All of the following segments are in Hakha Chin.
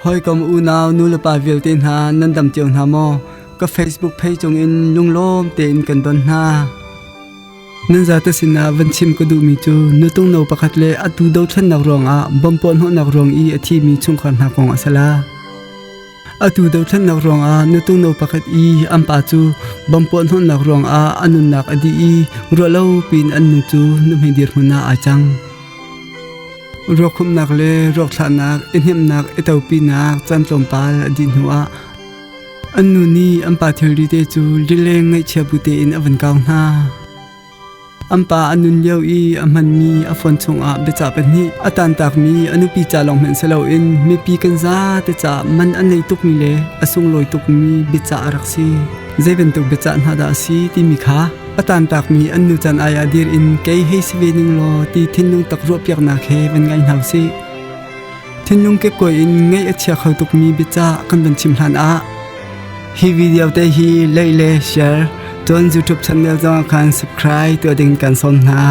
Hawikom unau nulepa vialte hna nan dam cio hna maw? Ka Facebook page cungin lunglawm tein kan don hna. Nan zate sinah van chim ka duhmi cu nutung no pakhat le atu dothlennak ruangah bomb puahhnawhnak ruang i a thimi chungkhar hna kong a si la. Atu dothlennak ruangah nutung no pakhat i an pa cu bomb puahhnawhnak ruangah a nunnak a dih i ruahlo piin an nu cu nuhmei dirhmun ah aa cang. Ruakhumhnak le ruakthlahnak, i hnemhnak, i topinak caan tlawmpal a dih hnuah an nu nih an pa thilri te cu lileng ngaihchia bu tein a van kau hna. An pa a nun lio i a hmanmi a phone chungah biacah pahnih a tantakmi a nupi ca lawng hmanh si loin mipi kan zate ca man a nei tukmi le a sunglawi tukmi biacah a rak si. Zei bantuk biacah hna dah a si timi kha a tantakmi an nu can ai ah dir in kei hei si ve ning law ti thinlung tak ruahpiaknak he van ngai hna usih. Thinlung kekkuai in ngaih a chia kho tukmi biacah kan van chim hlan ah hi video te hi like le share cun YouTube channel zong khan subscribe tuah ding kan sawm hna.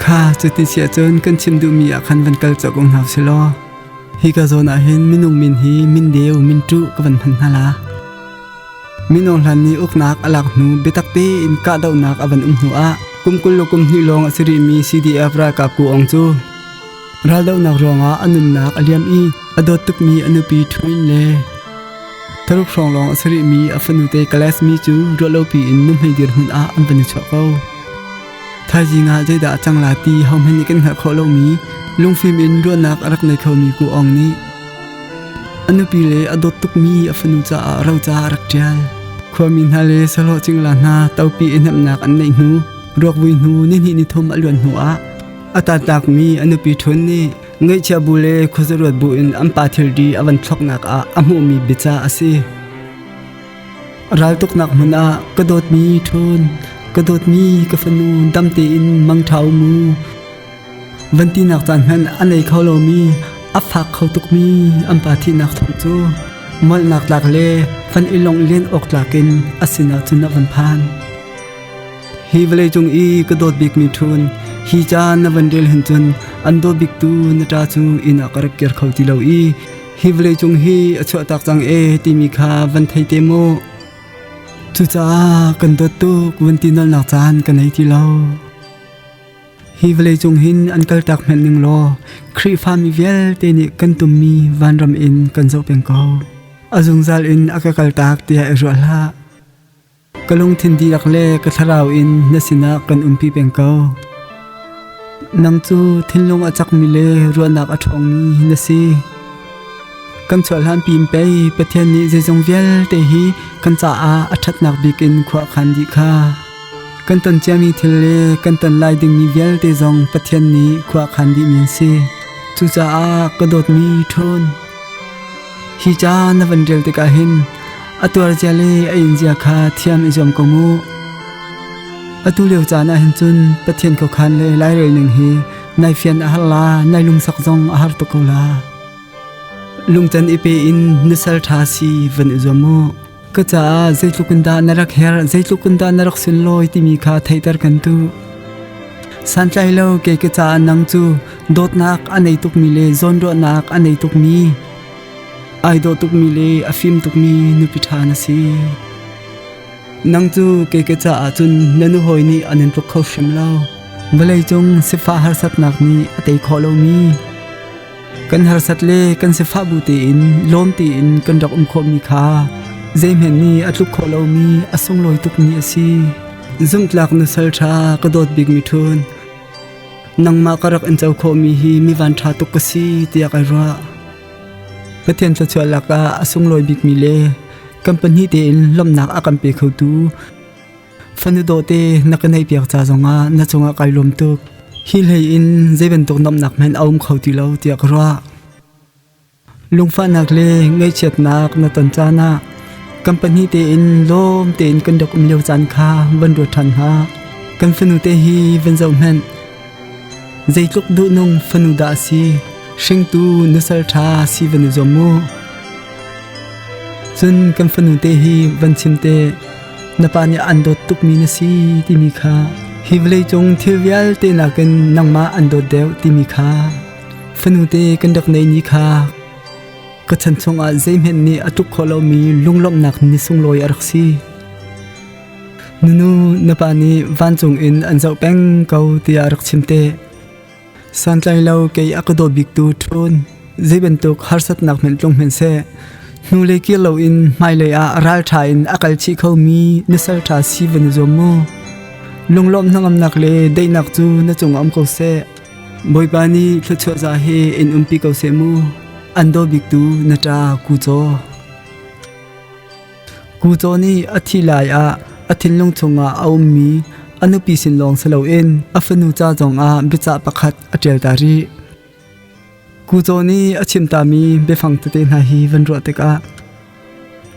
Kha cuti si ahcun kan chim duhmi ah khan van kal cawk hna usih law hi ka zawn ah hin minung min hi min deu min ṭuh ka van hman hna la. Mino hlan nih uknak a lak hnu biatak tein kahdohnak a van um hnu ah kum 20 le kum hnih lawng a si rihmi CDF ralkap Ku Aung cu raldohnak ruangah a nunnak a liam i a dawt tukmi a nupi Twin le taruk hrawng lawng a si rihmi a fanute Kalasmi cu ruahlopi in nuhmei dirhmun ah an van i chuah ko. Thaizing ah zeidah a cang la ti hohmanh nih kan hngalh khawh lomi lungfim in ruahnak a rak nei khomi Ku Aung nih A nupi le a dawt tukmi a fanu caah roca a rak ṭial. Khuami hna le sahlawh cingla hna topi i hnemhnak an neih hnu, ruakvui hnu nihnih nithum a luan hnuah a tantakmi a nupi Ṭhun nih ngaihchia bu le khuazaruat bu in an pa thilri a van thloknak ah a hmuhmi biaca a si. Raltuknak hmun ah ka dawtmi Ṭhun, ka dawtmi ka fanu dam tein mangṭha u mu. Van tinak caan hmanh a nei kho lomi, a fak kho tukmi an pa thihnak thawng cu molhnak tlak le van i lawngh len awk tlak in a sinah cun a van phan. Hi vawleicung i ka dawt bikmi ṭhun, hi ca na van rel hin cun an dawt biktu na ṭa cu inn ah ka rak kir kho ti lo i hi vawleicung hi a chuahtak cang e timi kha van thei te mu. Cucaah kan dawt tuk van ti nolnak caan ka nei ti lo. Hi vawleicung hin an kaltak hmenh ning law Khrihfa mi vialte nih kan tummi vanram in kan zoh peng ko. A zungzal in a ka kaltak tiah i ruah hlah. Ka lungthin dihlak le ka thlarau in na sinah kan umpi peng ko. Nang cu thinlung a cakmi le ruahnak a ṭhawngmi na si. Kan chuah hlan pin pei Pathian nih zeizong vialte hi kan caah a ṭhatnak bik in khua a khan dih kha. Kan ton ciami thil le kan ton lai dingmi vialte zong Pathian nih khua a khan dihmi an si. Cucaah ka dawtmi ṭhawn, hi ca na van rel tikah hin a tuar zia le a in zia kha thiam i zuam ko mu. Atu lio caan ah hin cun Pathian khuakhan le lairel ning hi nai fian a har la, nai lungsak zong a har tuk ko la. Lungcan i pe in na sal ṭha si van i zuam mu. Ka caah zeitluk in dah na rak herh, zeitluk in dah na rak sunlawi timi kha theihter kan duh. Santlai lo kei ka caah nang cu dawtnak a nei tukmi le zawnruahnak a nei tukmi, ai dawh tukmi le a fim tukmi nupi ṭha na si. Nang cu kei ka caah cun na nuhawi nih an in tluk kho hrim lo. Vawleicung sifah harsatnak nih a tei khawh lomi Kan harsat le kan sifah bu tein lawm tein kan rak um khawhmi kha zeihmanh nih a tluk khawh lomi a sunglawi tukmi a si. Zumhtlak nusal ṭha ka dawt bikmi ṭhun. Nangmah ka rak in co khawhmi hi mi van ṭha tuk ka si tiah kai ruah. Pathian thluachuah lakah a sunglawi bikmi le kan pahnih tein lawmhnak a kan pe khotu Fanu dawhte na ka neihpiak ca zongah na cungah kai lawm tuk. Hi hlei in zei bantuk nuamhnak hmanh a um kho ti lo tiah ka ruah. Lungfahnak le ngaihchiatnak na ton caan ah kan pahnih tein lawm tein kan rak um lio caan kha van ruat ṭhan hna. Kan fanu te hi van zoh hmanh. Zeitluk duhnung fanu dah a si. Hringtu nusal ṭha si van i zuam mu. Cun kan fanu te hi van chim te. Na pa nih an dawt tukmi na si timi kha hi vawleicung thil vialte nakin nangmah an dawt deuh timi kha fanu te kan rak neih ni kha Ka chan chungah zeihmanh nih a tluk khawh lomi lunglawmhnak ni sunglawi a rak si. Nunu na pa nih vancung in an zoh peng ko tiah rak chim te. Santlai lo kei a ka daw biktu ṭhun zei bantuk harsatnak hmanh tlung hmanh seh hnulei kir loin hmailei ah ralṭha in a kal chih khomi na salṭha si van i zuam mu. Lunglawmh hnangamnak le daihnak cu na cungah um ko seh. Bawipa nih thluachuah za he in umpi ko seh mu. An daw biktu na ṭa Ku Caw. Ku Caw nih a thih lai ah a thinlung chungah a ummi a nupi sin lawng si loin a fanu ca zongah biacah pakhat a ṭial ta rih. Ku Caw nih a chimtami biafang tete hna hi van ruah tikah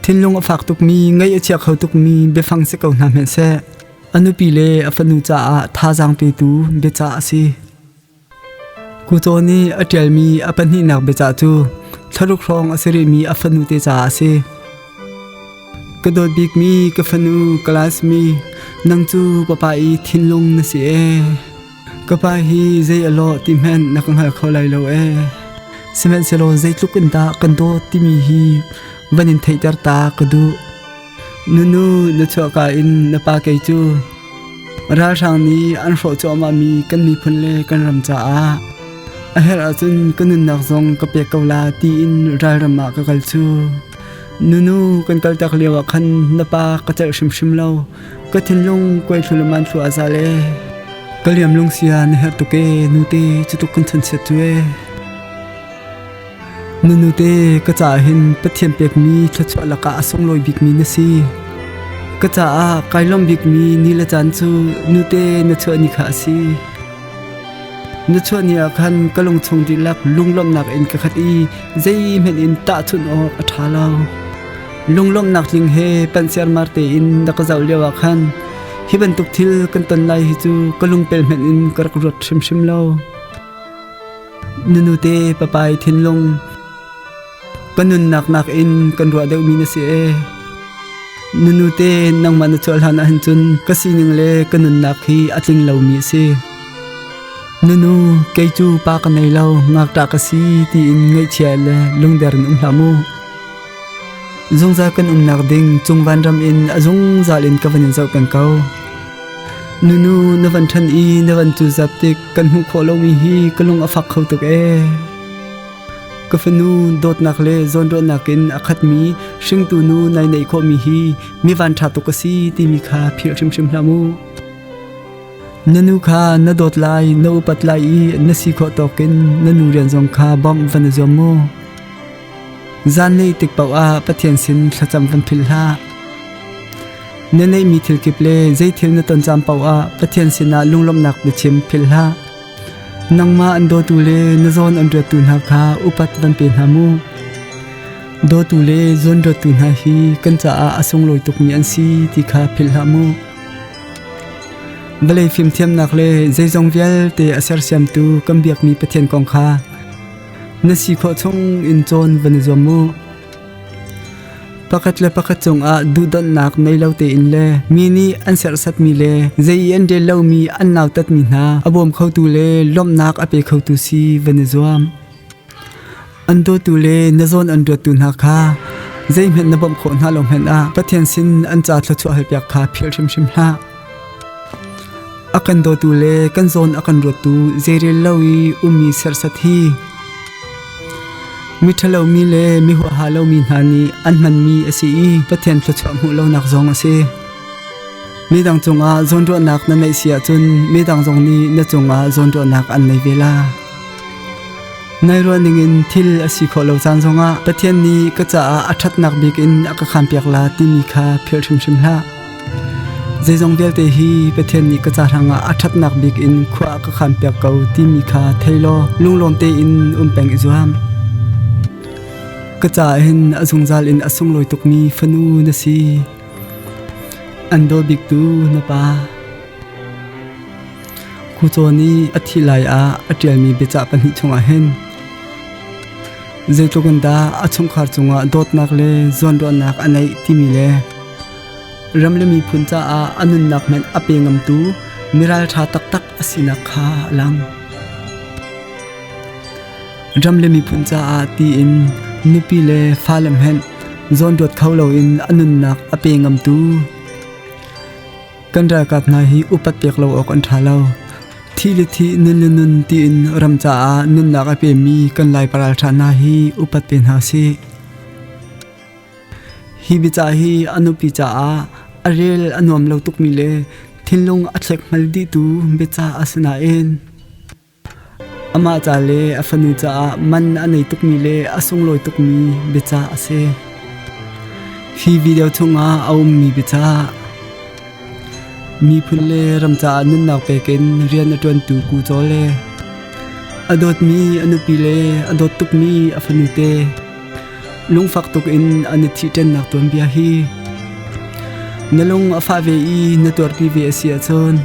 thinlung a fak tukmi, ngaih a chia kho tukmi biafang si ko hna hmanhseh a nupi le a fanu caah thazaang petu biacah a si. Ku Caw nih a ṭialmi a pahnihnak biacah cu thlaruk hrawng a si rihmi a fanu te caah a si. Ka dawt bikmi ka fanu Kalasmi, nang cu papa i thinlung na si ee. Ka pa hi zei a lawh ti hmanh na ka hngal kho lai lo ee. Sihmanhsehlaw zeitluk in dah kan dawt timi hi van in theihter ta ka duh. Nunu na chuahka in na pa kei cu ralhrang nih an hrawh cuahmahmi kan miphun le kan ram caah a herh ahcun ka nunnak zong ka pek ko la tiin ralram ah ka kal cu. Nunu kan kaltak lio ah khan na pa ka celh hrimhrim lo. Ka thinlung kuai thlu le man thlu a zal ee. Ka liam lungsia na herh tuk ee nute cutuk kan chanchiat cu ee. Na nute ka caah hin Pathian pekmi thluachuah lakah a sunglawi bikmi na si. Ka caah kai lawm bikmi ni le caan cu nute na chuah ni kha a si. Na chuah ni ah khan ka lungchung dihlak lunglawmhnak in ka khat i zeihmanh in tahchunh awk a ṭha lo. Lunglawmhnak tling he panh siarmar tein na ka zoh lio ah khan hi bantuk thil kan ton lai hi cu ka lungpel hmanh in ka rak ruat hrimhrim lo. Na nute papai thinlung ka nunnak nakin kan ruah deuhmi na si ee. Na nute nangmah na chuah hlan ahhin cun ka sining le ka nunnak hi a tling lomi a si. Na nu kei cu pa ka nei lo ngakṭah ka si tiin ngaihchia le lungder in um hlah mu. Zungzal kan umnak ding cung vanram in a zungzal in ka van in zoh peng ko. Nunu na van ṭhan i na van cuzap tik kan hmuh khawh lomi hi ka lung a fak kho tuk ee. Ka fanu dawtnak le zawnruahnak in a khatmi hringtu nu nai neih khawhmi hi mi vanṭha tuk a si timi kha philh hrimhrim hlah mu. Na nu kha na dawt lai, na upat lai i na si khawh tawkin na nu rian zong kha bawmh van i zuam mu. Zanlei tik paoh ah Pathian sin thlacam van philh hlah. Na neihmi thil kip le zei thil na ton caan paoh ah Pathian sinah lunglawmhnak biachim philh hlah. Nangmah an dawtu le na zawn an ruattu hna kha upat van pe hna mu. Dawtu le zawnruattu hna hi kan caah a sunglawi tukmi an si ti kha philh hlah mu. Vawlei fimthiamnak le zeizong vialte a sersiamtu kan biakmi Pathian kong kha na si khawh chung in cawn van i zuam mu. Pakhat le pakhat cungah duhdonhnak nei lo tein le mi nih an serhsatmi le zei i an rel lomi an nautatmi hna a bawm khotu le lawmhnak a pe khotu si van i zuam. An dawtu le na zawn an ruattu hna kha zeihmanh na bawmh khawh hna lo hmanh ah Pathian sin an ca thluachuah halpiak kha philh hrimhrim hlah. A kan dawtu le kan zawn a kan ruattu zeirel lo i ummi serhsat hi miṭhalomi le mi huaha lomi hna nih an hmanmi a si i Pathian thluachuah hmuh lonak zong a si. Midang cungah zawnruahnak na neih si ahcun midang zong nih na cungah zawnruahnak an nei ve la. Nai ruah ningin thil a si khawh lo caan zongah Pathian nih ka caah a ṭhatnak bik in a ka khampiak la timi kha philh hrimhrim hlah. Zeizong vialte hi Pathian nih ka ca hrangah a ṭhatnak bik in khua a ka khanpiak ko timi kha thei law lunglawm tein um peng i zuam. Ka caah hin a zungzal in a sunglawi tukmi fanu na si. An daw biktu na pa. Khucaw nih a thih lai ah a ṭialmi biacah pahnih chungah hin zeitluk in dah a chungkhar cungah dawtnak le zawnruahnak a neih timi le ram le miphun caah a nunnak hmanh a pe ngamtu miralṭha taktak a sinak kha a lang. Ram le miphun caah tiin Nupi le fale hmenh zawnruat kho loin a nunnak a pe ngamtu kan ralkap hna hi upat pek lo awk an ṭha lo. Thi le thi, nun le nun tiin ram caah nunnak a pemi kan Lai paralṭha hna hi upat pe hna sih. Hi biacah hi a nupi caah a rel a nuam lo tukmi le thinlung a thlek-hmal dihtu biacah a si nain amah ca le a fanu caah man a nei tukmi le a sunglawi tukmi biacah a si. Hi video chungah a ummi biacah miphun le ram caah nunnak pek in rian a ṭuantu Ku Caw le a dawtmi a nupi le a dawt tukmi a fanute Lungfak tuk in an i thihṭennak tuanbia hi na lung a fah ve i na tuarpi ve a si ahcun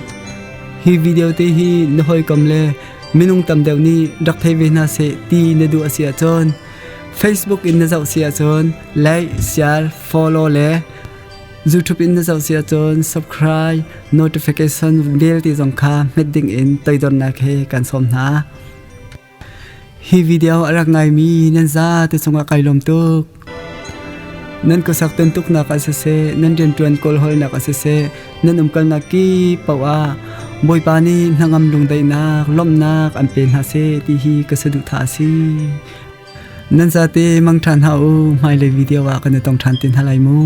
hi video te hi na hawikom le minung tam deuh nih rak thei ve hna seh ti na duh a si ahcun Facebook in na zoh si ahcun like, share, follow le YouTube in na zoh si ahcun subscribe, notification bell ti zong kha hmet ding in toidornak he kan sawm hna. Hi video a rak ngaimi nan zate cungah kai lawm tuk. Nan khuasak tuntuknak ah siseh, nan rianṭuan kawlhawlnak ah siseh, nan umkalnak kip paoh ah Bawipa nih hnangam lungdaihnak, lawmhnak an pe hna seh ti hi ka saduhthah a si. Nan zate mangṭha hna u, hmailei video ah kan i tong ṭhan te hna lai mu.